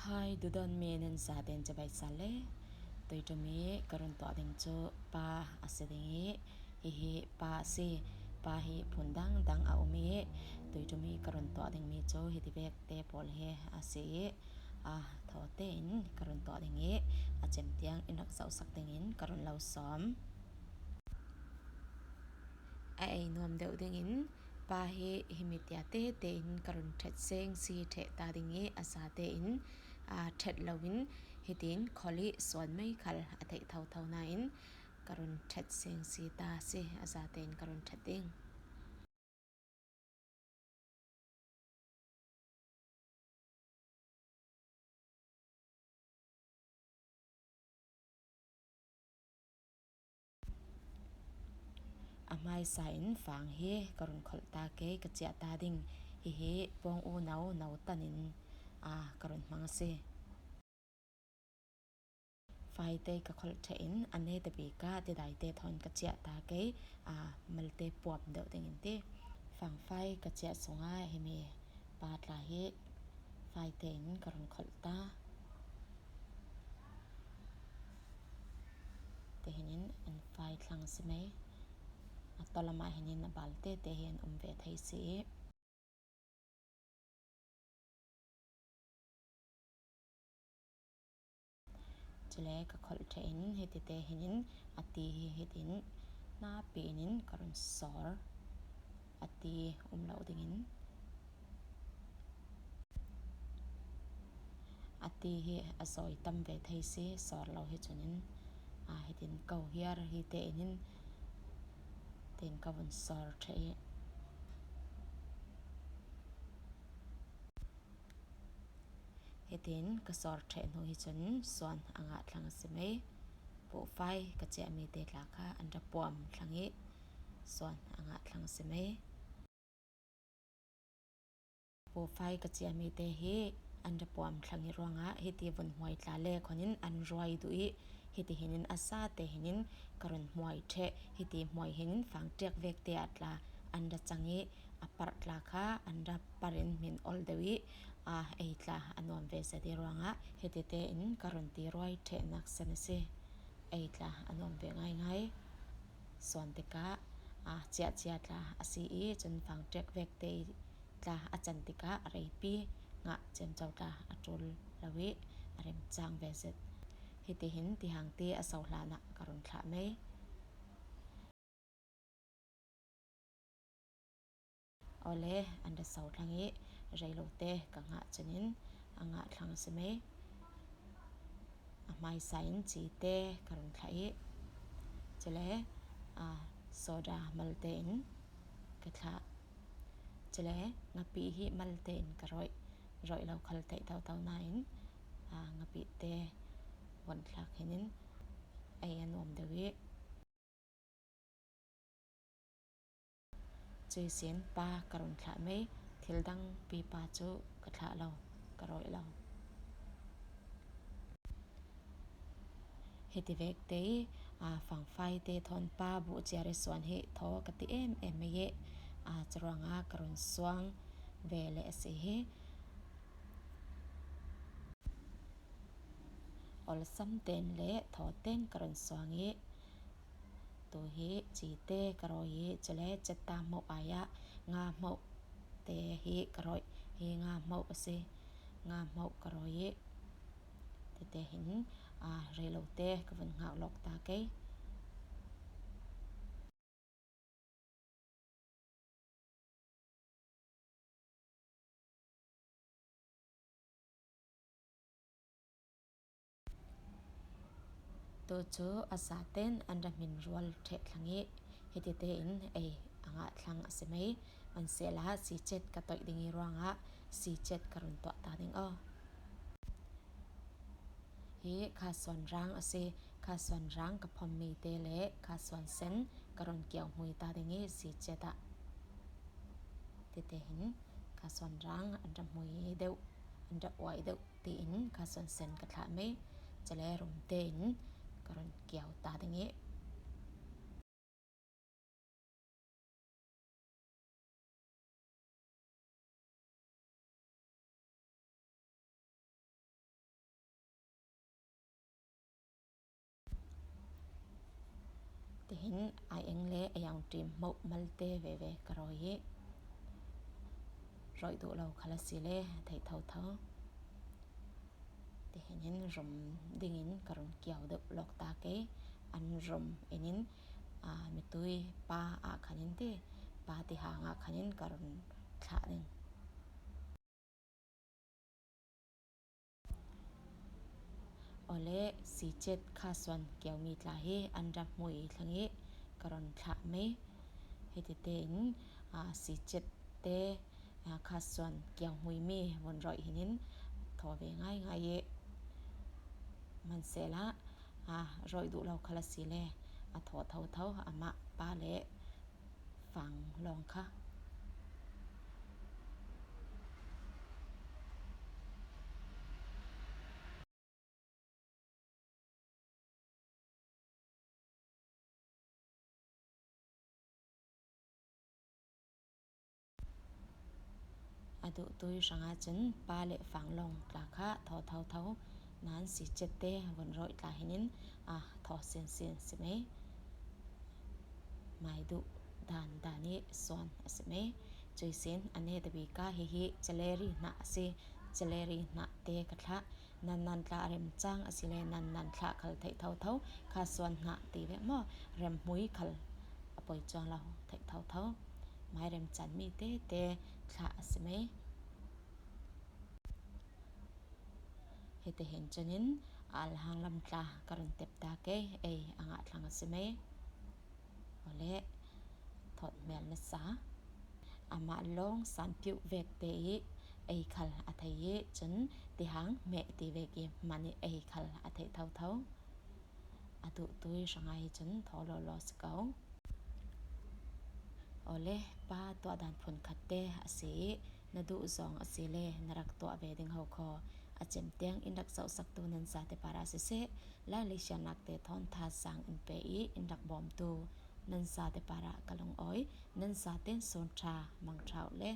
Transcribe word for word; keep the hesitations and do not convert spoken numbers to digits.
Hai, duhdawtmi nan zaten cibai sa le. Tuitumi ka run tuah ding cu pa a si ding i, hihi pa a si. Pa hi phun dangdang a um i, tuitumi ka run tuah dingmi cu hiti vekte pawl hi a si i, a thaw tein ka run tuah ding i, a cem tiang in rak zohsak dingin ka run lo sawm. A ei nuam deuh dingin pa hi himi tia tete in ka run ṭhet seng si ṭheh ta ding i, a za tein, aa, ṭhet loin hitin kholh i suan mei khal a theih thotho nain ka run ṭhet seng si ta si, a za tein ka run ṭhet ding. A hmaisa in fang hi ka run kholh ta ke, ka ciah ta ding. Hihi pawng u no, no tan in, aa, ka run hmang a si. Faite ka kholh ṭheh in a neta bik ah tidaite thawn ka ciah ta ke, aa, malte puam deuh dingin ti. Fangfai ka ciah sungah himi pa tla hi faite in ka run kholh ta. Tihin in an fai thlang si mei. A tawlamah hin in a bal tete hi an um ve thei si i. Cule ka kholh ṭheh in hitite hin in a ti hi hitin napi in in ka run sawr. A ti um lo dingin. A ti hi a zawi tam ve thei si, sawr lo hi cun in, aa, hitin ko hiar hi tein in, tin ka vun sawr ṭheh i. Hitin ka sawr ṭheh hnu hi cun suan a ngah thlang a si mei. Puhfai ka ciahmi te tla kha an ra puam thlang i suan a ngah thlang a si mei. Puhfai ka ciahmi te hi an ra puam thlang i ruangah hiti vun hmuai tla le khuan in an ruai duh i, hiti hin in a sa te hin in ka run hmuai ṭheh, hiti hmuai hin in fangṭiak vek te ah tla an ra cang i, a parh tla kha an ra parh in hmin ol deuh i, aa, ei tla a nuam ve zet i ruangah hiti tein ka run ti ruai ṭhehnak sen a si. Ei tla a nuam ve ngaingai. Suan tikah, aa, ciahcia tla a si i, cun fangṭiak vek te tla a can tikah a reipi ngah ciamco tla a ṭul lo i a remcang ve zet. Hiti hin tihang ti a so hlan ah ka run thlah mei. Awle, an ra so thlang i rei lo te ka ngah cun in a ngah thlang a si mei. A hmaisa in ci te ka run thlah i, cule, aa, soda mal tein ka thlah. Cule ngapi hi mal tein ka rawih, rawih lo khal theih thotho nain, aa, ngapi te von thlak hin in ei a nuam deuh i. Cuih sin pa ka run thlah mei, thil dang pipa cu ka thlah lo, ka rawih lo. Hiti vek te i, aa, fangfai te thawn pa buh ciar i suan hi thaw ka ti em em mei i, aa, curuangah ka run suang ve le a si hi. Olsam ten le thaw ten ka run suang i, tu hi ci te ka rawi i, cule cetta hmoh ai ah nga hmoh te hi ka rawih, hi nga hmoh a si, nga hmoh ka rawi i, tete hin, aa, rei lo te ka vun ngak lawk ta kei. Tu cu a sa ten an ra hmin rual ṭheh thlang i, hiti tein ei a ngah thlang a si mei. An sehla sicet ka toih ding i ruangah sicet ka run tuah ta ding aw. Hi kha suan rang a si. Kha suan rang ka phommi te le kha suan sen ka run kiau hmui ta ding i sicet ah. Tete hin kha suan rang an ra hmui deuh, an ra uai deuh tiin kha suan sen ka thlah mei. Cule rum tein ka run kiau ta ding i. Hin a eng le a yang ṭim moh malte veve ka rawi hi. Rawih duh lo khal a si le theih thotho. Tihin in rum dingin ka run kiau deuh lawk ta kei. An rum enin, aa, mitui pa ah khanin ti, pa ti hang ah khanin ka run thlah ding. Awle, sicet kha suan kiau mi tla hi an ra hmui thlang hi ka run thlah mei. Hiti tein, aa, sicet te, aa, kha suan kiau hmui mi vun rawih hinin thaw ve ngai ngai hi. Mansela, aa, rawih duh lo khal a si le a thaw thotho amah pa le fang lawng kha. A duhtui hranga chun pa le fang lawng tla kha thaw thotho nan sicet te vun rawih tla hinin a thaw sin sin si mei. Mai duh dan dan hi suan a si mei. Cui sin a ne ta bik a hi hi celeri hnah a si. Celeri hnah te ka thlah. Nan nan tla a remcang a si le nan nan thlah khal theih thotho. Kha suan hnah ti ve maw, rem hmui khal a poi chuang lo theih thotho. Mai remcan mi te te thlah a si mei. Hiti hin chunin al hang lam tla ka run tep ta kei, ei a ngah thlang a si mei. Awle, thawt hmel nasa. Amah lawng san piuh vek te i ei khal a thei i chun tihang meh ti vek i man i ei khal a theih thotho. A duhtui hranga hi chun thaw law law si ko. Awle, pa tuah dan phun khat te a si i na duh zawng a si le na rak tuah ve ding ho khaw. A cem tiang in rak zohsaktu nan zate para siseh, Lai Laisiangnak te thawn tha sang in pe i in rak bawmtu nan zate para ka lungawi. Nan zaten sawn ṭha mang ṭha uh le.